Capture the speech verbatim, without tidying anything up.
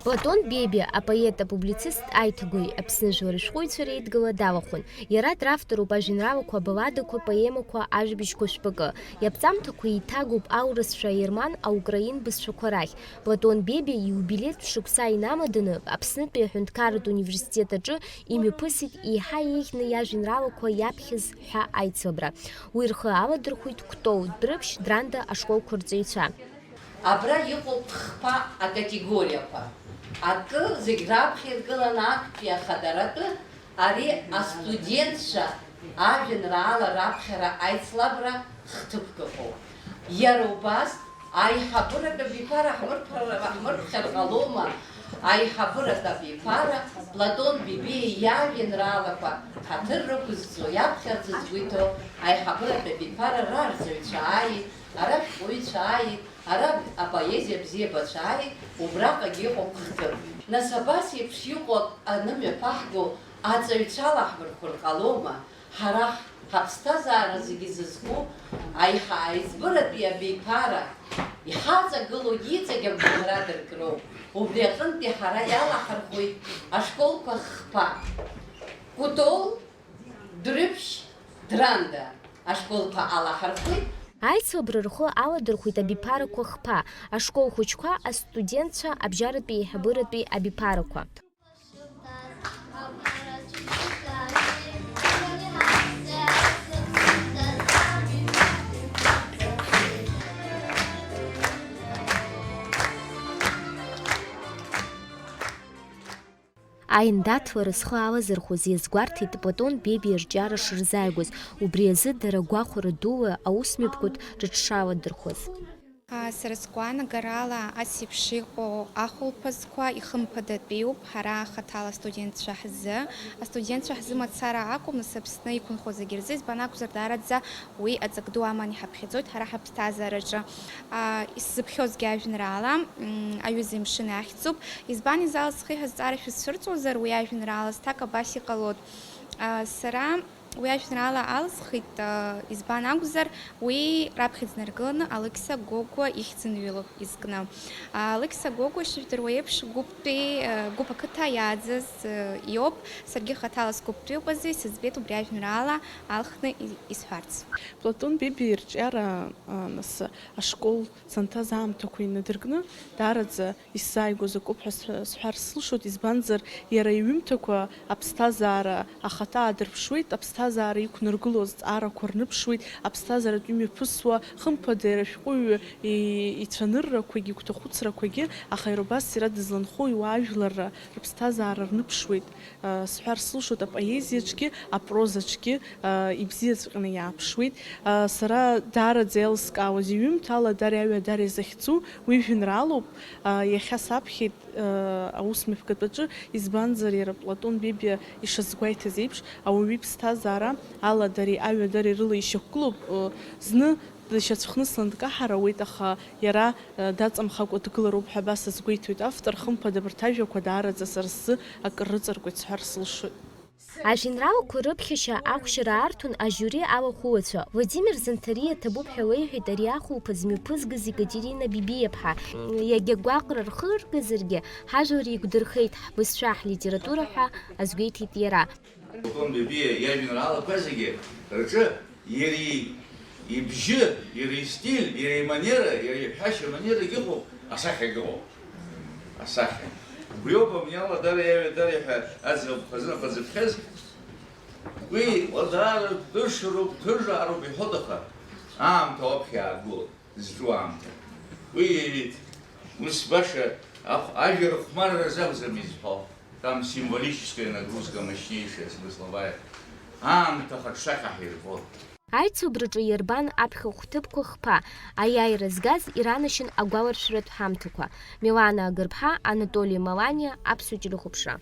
Платон Бебиа, апоет, апублицист, аиҭагәаҩ, Аԥсны жәлар ашәҟәыҩҩцәа реидгыла далахәын. Иара дравторуп ажәеинраалақәа, абалладақәа, поемақәа, ажәабжьқәа шәпакы. Иаԥҵамҭақәа еиҭагоуп аурысшәа, аерман, аукраин бызшәақәа рахь. Платон Бебиа ииубилеитә шықәса инамаданы Аԥснытәи аҳәынҭқарратә университет аҿы имҩаԥысит еиҳа еиӷьны иажәеинраалақәа иаԥхьаз ҳәа аицлабра. Уи рхы аладырхәит Кәтол, Дәрыԥшь, Дранда ашколқәа рҵаҩцәа. Абра иҟоуп хԥа акатегориақәа. Акы зегь раԥхьа иргыланы актәи ахадаратәы ари астудентцәа ажәеинраала раԥхьара аицлабра хҭыԥк ыҟоуп. Иара убас аиҳабыратә абиԥара ҳмырԥхьар, ҳмырԥхьар ҟалома? Аиҳабыратә абиԥара Платон Бебиа иажәеинраалақәа ҳаҭыр рықәызҵо, иаԥхьарц згәы иҭоу аиҳабыратә абиԥара рарҵаҩцәа ааит, ара ашәҟәыҩҩцәа ааит, ара апоезиа бзиабацәа ааит, убраҟагь иҟоуп хҭыԥ. Нас абас еиԥш иҟоу ак анымҩаԥаҳго аҵаҩцәала ҳмырхәыр ҟалома? Ҳара ҳ-, ҳаԥсҭазаара зегьы зызку аиҳа-, аиҵбыратәи абиԥара иҳаҵагылоу иҵегь агәыбылра дыркроуп. Убри аҟынтәи ҳара иалаҳархәит ашколқәа хԥа, Кәтол, Дәрыԥшь, Дранда ашколқәа алаҳархәит. Аицлабра рхы аладырхәит абиԥарақәа хԥа, ашкол хәыҷқәа, астудентцәа, абжьаратәи еиҳабыратәи абиԥарақәа. Аиндаҭлара зхы алазырхәыз иазгәарҭеит Платон Бебиа рҿиара шырзааигәаз, убри азы дара гәахәара дула аусмҩаԥгатә рыҽшаладырхәыз. Сара сгәаанагарала, ас еиԥш иҟоу ахәылԥазқәа ихымԥадатәиуп ҳара хаҭала астудентцәа ҳзы. Астудентцәа ҳзы мацара акәым, нас Аԥсны иқәынхо зегьы рзы, избан акәзар, даараӡа уи аҵак ду аман иҳаԥхьаӡоит ҳара ҳаԥсҭазаараҿы. Исзыԥхьозгьы ажәеинраала, м, Аҩыза имшын ахьӡуп. Избан изалсхи ҳәа зҵаара шәызцәырҵуазар, уи ажәеинраала зҭак абас иҟалоит. Сара уи ажәеинраала алсхит, избан акәзар, уи раԥхьаӡа инаргыланы Алықьса Гогәуа ихьӡынҩылоуп изкны. Алықьса Гогәуа, шәдыруа еиԥш, гәыптәи, гәыԥ ақыҭа иааӡаз иоуп. Саргьы хаҭала сгәыптәиуп азы, исыӡбеит убри ажәеинраала алхны и-, исҳәарц. Платон Бебиа ирҿиара, нас, ашкол санҭаз аамҭақәа инадыркны, даараӡа исзааигәаз акоуп ҳәа сҳәа-, сҳәар сылшоит, избанзар, иара иҩымҭақәа аԥсҭазаара ахаҭа аадырԥшуеит, аԥсҭазаара иқәнаргылоу азҵаарақәа рныԥшуеит, аԥсҭазааратә имҩаԥысуа, хымԥада, иара ашәҟәыҩҩы и-, ицәаныррақәагьы, игәҭахәыцрақәагьы, аха иара убас иара дызланхоу иуаажәларра рыԥсҭазаара рныԥшуеит. Сҳәар сылшоит, апоезиаҿгьы, апрозаҿгьы ибзиаҵәҟьаны иааԥшуеит. Сара даараӡа еилыскаауаз иҩымҭа Аладареи аҩадареи захьӡу уи жәеинраалоуп. Иахьа саԥхьеит аусмҩаԥгатәаҿы, избанзар, иара Платон Бебиа ишазгәеиҭаз еиԥш, ауаҩы иԥсҭазаара аладареи аҩадареи рыла ишьақәгылоуп. Зны Дшьацәхныслан дкаҳар ауеит, аха иара, э, даҵамхакәа дгылароуп ҳәа абас азгәеиҭоит автор, хымԥада абарҭ ажәақәа даараӡа сара сзы акыр рыҵаркуеит сҳәар сылшоит. Ажәеинраалақәа рыԥхьашьа ахәшьара арҭон ажиури алахәылацәа. Владимир Занҭариа ҭабуп ҳәа леиҳәеит ари ахәылԥаз мҩаԥызгаз Екатерина Бебиаԥҳа. Иагьа гәаҟра рхыргазаргьы, ҳажәлар еиқәдырхеит ҳбызшәа, ҳлитература ҳәа азгәеиҭеит иара. Платон Бебиа иажәеинраалақәа зегьы рҿы иара ибжьы, иара истиль, иара иманера, иара иҳәашьа манерагь ыҟоуп, асахьагь ыҟоуп. Асахьа. Убриоуп абни Аладареи аҩадареи ҳәа аӡбахә хазынахәа зыԥхьаз. Уи уадаара дыршароуп, дыржаароуп иҳәоит, аха аамҭа уаԥхьа иаагылоит. Зҿу аамҭа. Уи, ус баша ахә-, ажәа рыхәмарра рзы акәӡам изҳәо, там символическая нагрузка мощнейшая смысловая. Аамҭа хаҿсахьа ҳирбон. Аицубраҿы иарбан аԥхьахә ҭыԥқәа хԥа, аиааира згаз иранашьан агәаларшәратә ҳамҭақәа. Милана Агырԥҳа, Анатоли Маланиа, Аԥсуа телехәаԥшра.